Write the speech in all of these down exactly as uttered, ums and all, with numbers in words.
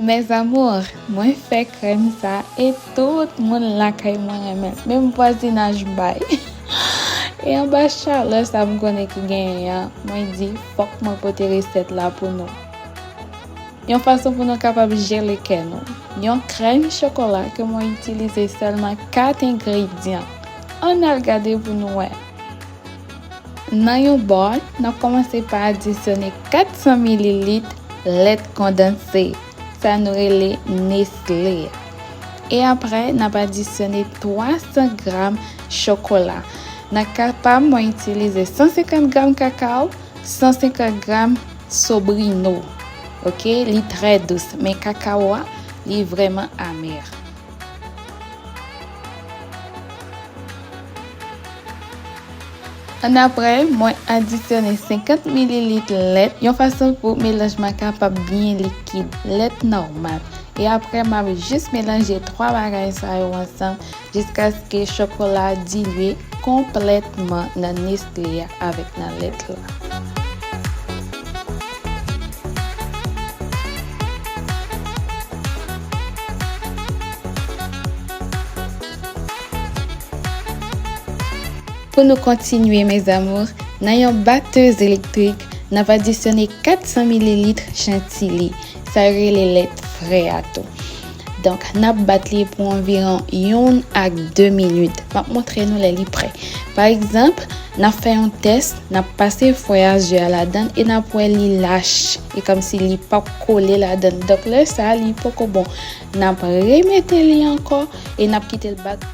Mes amours, mwen fè krèm sa e tout moun lakay mwen renmen l, menm vwazinaj m bay. E anba chalè sa m konnen ki genyen an, mwen di fòk mwen pote resèt la pou nou. Yon fason pou nou kapab jele kè nou. Yon krèm chokola ke mwen itilize sèlman kat engredyan. Ann al gade pou nou wè. Nan yon bòl, n ap kòmanse pa adisyone kat san mililit lèt kondanse, sa nou rele Nestlé a. E apre, n ap adisyone twa san gram chokola. Nan ka pa m, mwen itilize san senkant gram kakao, san senkant gram Sobrino. Oke, li trè dous, men kakao a, li vrèman amè. Annapre, mwen adisyone senkant mililit lèt, yon fason pou melanj mwen kapab byen likid, lèt nòmal. E apre, m ap jis melanje twa bagay sa yo ansanm jiskaske chokola dilye konplètman nan Nestlé a avèk nan lèt la. Pou nou kontinye, mes amours, nan yon batèz elektrik, n ap adisyone kat san mililit chantilly. Sa yo rele lèt frè a tou. Donk, n ap bat li pou anviwon youn ak de minit. M ap montre nou lè li prè. Pa egzanp, n ap fè yon tès, n ap pase frè a, ze a ladan l e n ap wè li lach. E kòmsi li p ap kole ladan l. Donk, lè sa a, li poko bon. N ap remete li ankò e n ap kite l bat.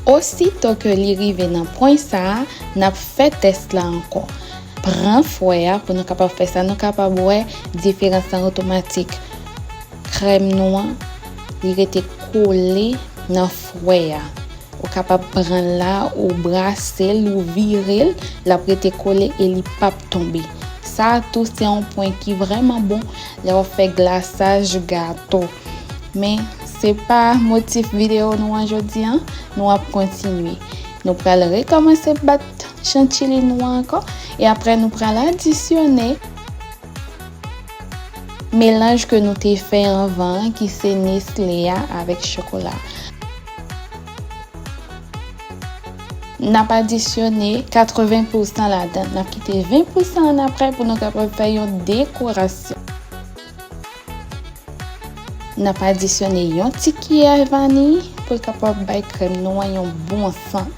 Osito ke li rive nan pwen sa a, n ap fè tès la ankò. Pran fwè a pou nou kapab fè sa, nou kapab wè diferans lan otomatik. Krèm nou an, li rete kole nan fwè a. Ou kapab pran l la, ou brase l, ou vire l, l ap rete kole e li p ap tonbe. Sa a tou se yon pwen ki vrèman bon lè w ap fè glasaj gato. Men, se pa motif videyo nou an jodi a, nou ap kontinye. Nou pral rekòmanse bat chantilly nou an ankò, e apre nou pral adisyone melanj ke nou te fè anvan an, ki se Nestlé a avèk chokola. N ap adisyone katreven pousan ladan l. N ap kite ven pousan annapre pou nou kapab fè yon dekorasyon. N ap adisyone yon ti kiyè vaniy pou l kapab bay krèm nou an yon bon sant.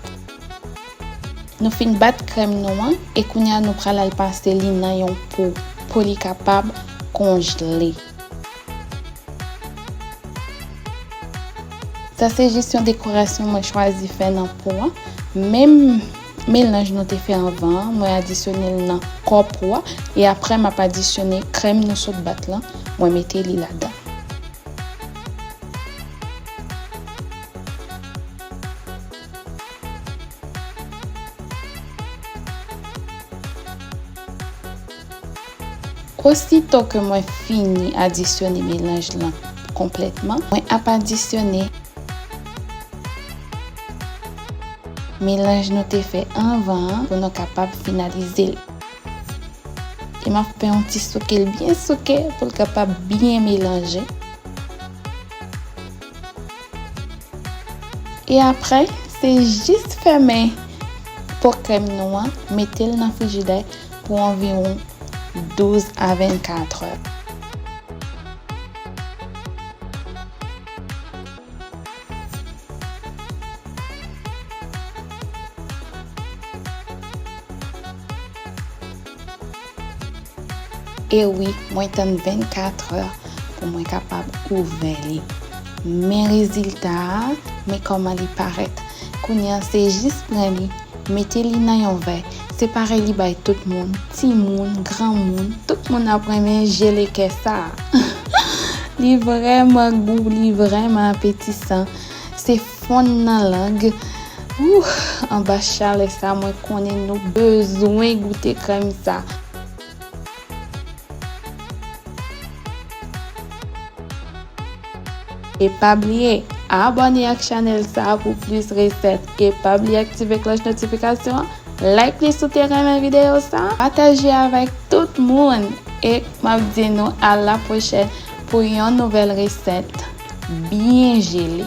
Nou fin bat krèm nou an e kounye a nou pral al pase li nan yon po pou li kapab konjle. Sa se jis yon dekorasyon mwen chwazi fè nan po a. Menm melanj nou te fè anvan an, mwen adisyone l nan kò po a. E apre, m ap adisyone krèm nou sot bat lan, mwen mete li ladan. Osito ke mwen fini adisyone melanj lan konplètman, mwen ap adisyone melanj nou te fè anvan an pou nou kapab finalize l. E m ap fè yon ti souke l byen souke pou l kapab byen melanje. E apre, se jis fèmen po krèm nou an, mete l nan frijidè pou anviwon douz a vennkat è. E wi, mwen tann vennkat è pou mwen kapab ouvè li. Men rezilta a, men kòman li parèt. Kounye a, se jis pran li, mete li nan yon vè, separe li bay tout moun, timoun, granmoun, tout moun ap renmen jele kè sa a. Li vrèman gou, li vrèman apetisan. Se fonn nan lang. Ouh, anba chalè sa, mwen konnen nou bezwen goute krèm sa. E pa bliye, Abòne ak chanèl sa pou plis resèt e pa bliye aktive klòch notifikasyon an. Like li si w te renmen videyo sa, pataje avèk tout moun e m ap di nou a la pwochèn pou yon nouvèl resèt byen jeli.